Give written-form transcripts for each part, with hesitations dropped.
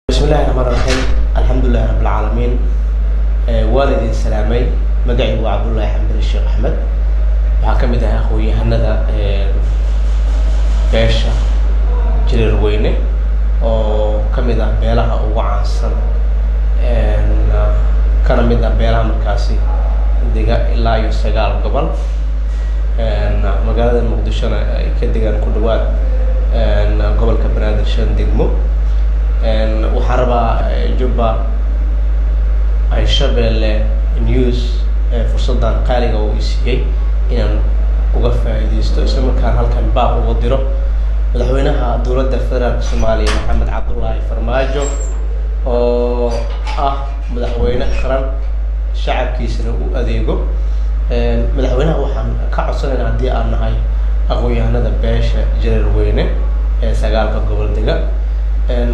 Bismillahi raxmaan raxiim, alxamdulilahi rabbilcaalamiin. Waan idin salaamay. Magacaygu waa Cabdullaahi Xambali Sheekh Axmed. Waxaan ka mid ahay aqoon-yahanada beesha Jareer Weyne oo ka mid ah beelaha ugu caansan, kana mid ah beelaha markaasi dega ilaa iyo 9 gobol, magaalada Muqdishona ay ka degaan ku dhawaad gobolka Banaadir 5 degmo. Waxaan rabaa Jubba Shabeelle News fursaddan qaaliga uu isiiyey inaan uga faa'iidaysto, isla markaan halkan baaq uga diro madaxweynaha dowladda federaalka Soomaaliya Maxamed Cabdullaahi Farmaajo, oo ah madaxweyne qaran shacabkiisana u adeego. Madaxweynaha waxaan ka codsanayna, haddii aan nahay aqoon-yahanada beesha Jareer Weyne ee 9-ka gobol dega,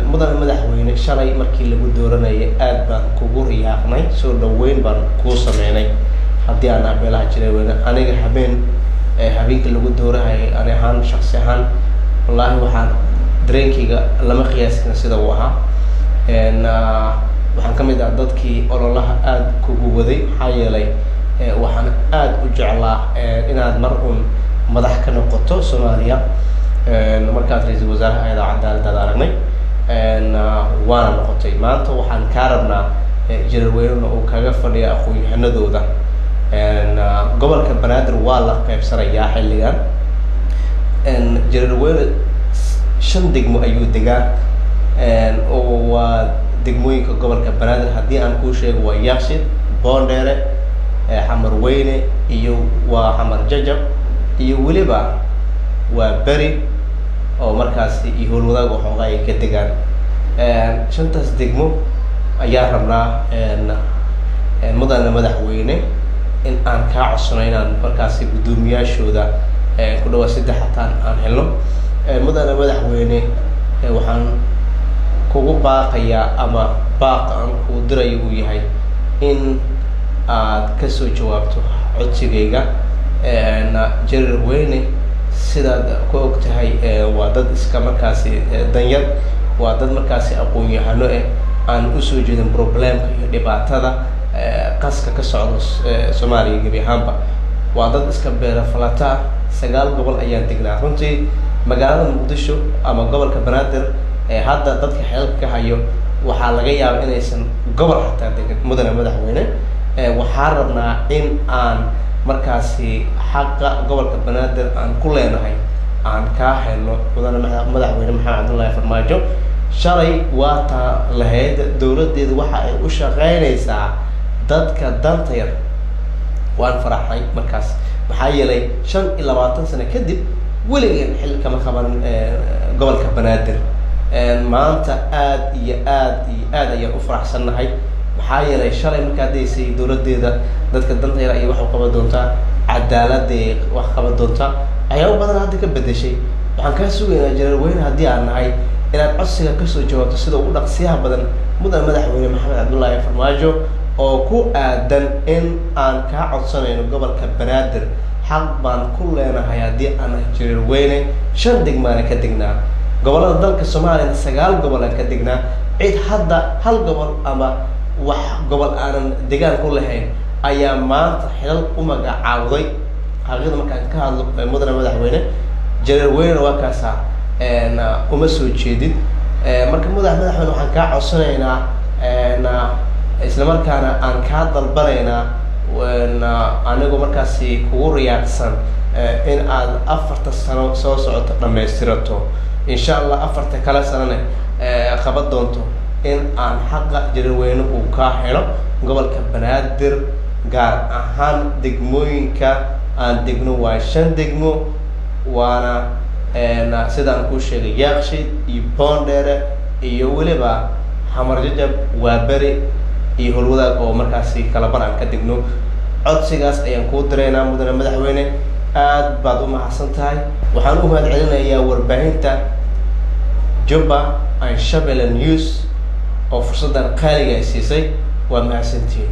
mudane madaxweyne, shalay markii lagu dooranayay aad baan kugu riyaaqnay, soo dhaweyn baan kuu sameynay haddii aan nahay beelaha Jareer Weyne. Aniga habeen habeenkii lagu doorahayay, ani ahaan, shaksi ahaan, wallaahi waxaan dareenkayga lama qiyaasi karin sida uu ahaa. Waxaan ka mid ah dadkii ololaha aada kugu waday, maxaa yeelay waxaan aada u jeclaa inaad mar uun madax ka noqoto Soomaaliya. Markaad ra-iisul wasaaraha ayada cadaaladaada aragnay, waana noqotay. Maanta waxaan kaa rabnaa, Jareer Weynena uu kaga fadhiya aqoon-yahanadooda, gobolka Banaadir waa la qaybsanayaa xilligan. Jareer Weyne 5 degmo ayuu degaa, oo waa degmooyinka gobolka Banaadir. Haddii aan kuu sheego, waa Yaaqshid, Boondheere, Xamar Weyne iyo waa Xamar Jajab iyo weliba waa Beri oo markaasi iyo Howlwadaag waxoogaa ay ka degaan. 5-taas degmo ayaa rabnaa, mudane madaxweyne, in aan kaa codsano inaan markaasi guddoomiyaashooda ku dhawaad 3 hataan aan helno. Mudane madaxweyne, waxaan kugu baaqayaa ama baaqa aan kuu dirayo uu yahay in aad kasoo jawaabto codsigayga. Jareer Weyne, sidaad ku og tahay, waa dad iska markaasi danyar, waa dad markaasi aqoon-yahano eh aan usoo jeedin problemka iyo dhibaatada qaska ka socdo Soomaaliya gebi ahaanba. Waa dad iska beera falataa. 9 gobol ayaan degnaa. Runtii magaalada Muqdisho ama gobolka Banaadir ee hadda dadka xeelka ka hayo waxaa laga yaaba inaysan gobol xataa degin. Mudane madaxweyne, waxaan rabnaa in aan markaasi xaqa gobolka Banaadir aan ku leenahay aan kaa helno. Mudane madaxweyne Maxamed Cabdullaahi Farmaajo, shalay waa taa lahayd dowladdeedu waxa ay u shaqeynaysaa dadka danta yar. Waan faraxay markaas, maxaa yeelay 25 sano kadib weligeen xil kama qaban gobolka Banaadir. Maanta aad iyo aad iyo aad ayaan u faraxsannahay, maxaa yeelay shalay markaad daysay dowladdeeda dadka danta yar ayay wax u qaban doontaa, cadaaladay wax qaban doontaa, waxyaabo badan hadda ka bedeshay. Waxaan kaa sugaynaa, Jareer Weyne haddii aan nahay, inaad codsiga kasoo jawaabto sida ugu dhaqsiyaha badan, mudane madaxweyne Maxamed Cabdullaahi Farmaajo, oo ku aadan in aan kaa codsanayno gobolka Banaadir xaq baan ku leenahay haddii aan nahay Jareer Weyne. 5 degmaana ka degnaa gobolada dalka Soomaaliyana, 9 gobol aan ka degnaa. Cid hadda hal gobol ama wax gobol aanan degaan ku lahayn ayaa maanta xilal u magacaawday. Xaqiiqda markaan ka hadlo, mudane madaxweyne, Jareer Weynena waa kaasaa uma soo jeedid. Marka madaxweyne, waxaan kaa codsanaynaa, isla markaana aan kaa dalbanaynaa, anigoo markaasi kugu riyaaqsan, in aad 4-ta sano soo socoto dhammaystirato, insha Allah 4-ta kale sanane qaban doonto, in aan xaqa Jareer Weyne uu kaa helo gobolka Banaadir, gaar ahaan degmooyinka aan degno. Waa 5 degmo, waana sidaan kuu sheegay Yaaqshid iyo Boondheere iyo weliba Xamar Jajab, waa Beri iyo Howlwadaag oo markaasi kala bar aan ka degno. Codsigaas ayaan kuu diraynaa, mudane madaxweyne. Aad baad u mahadsan tahay. Waxaan u mahad celinayaa warbaahinta Jubba and Shabelle News oo fursaddan qaaliga ay siisay. Waa mahadsantihiin.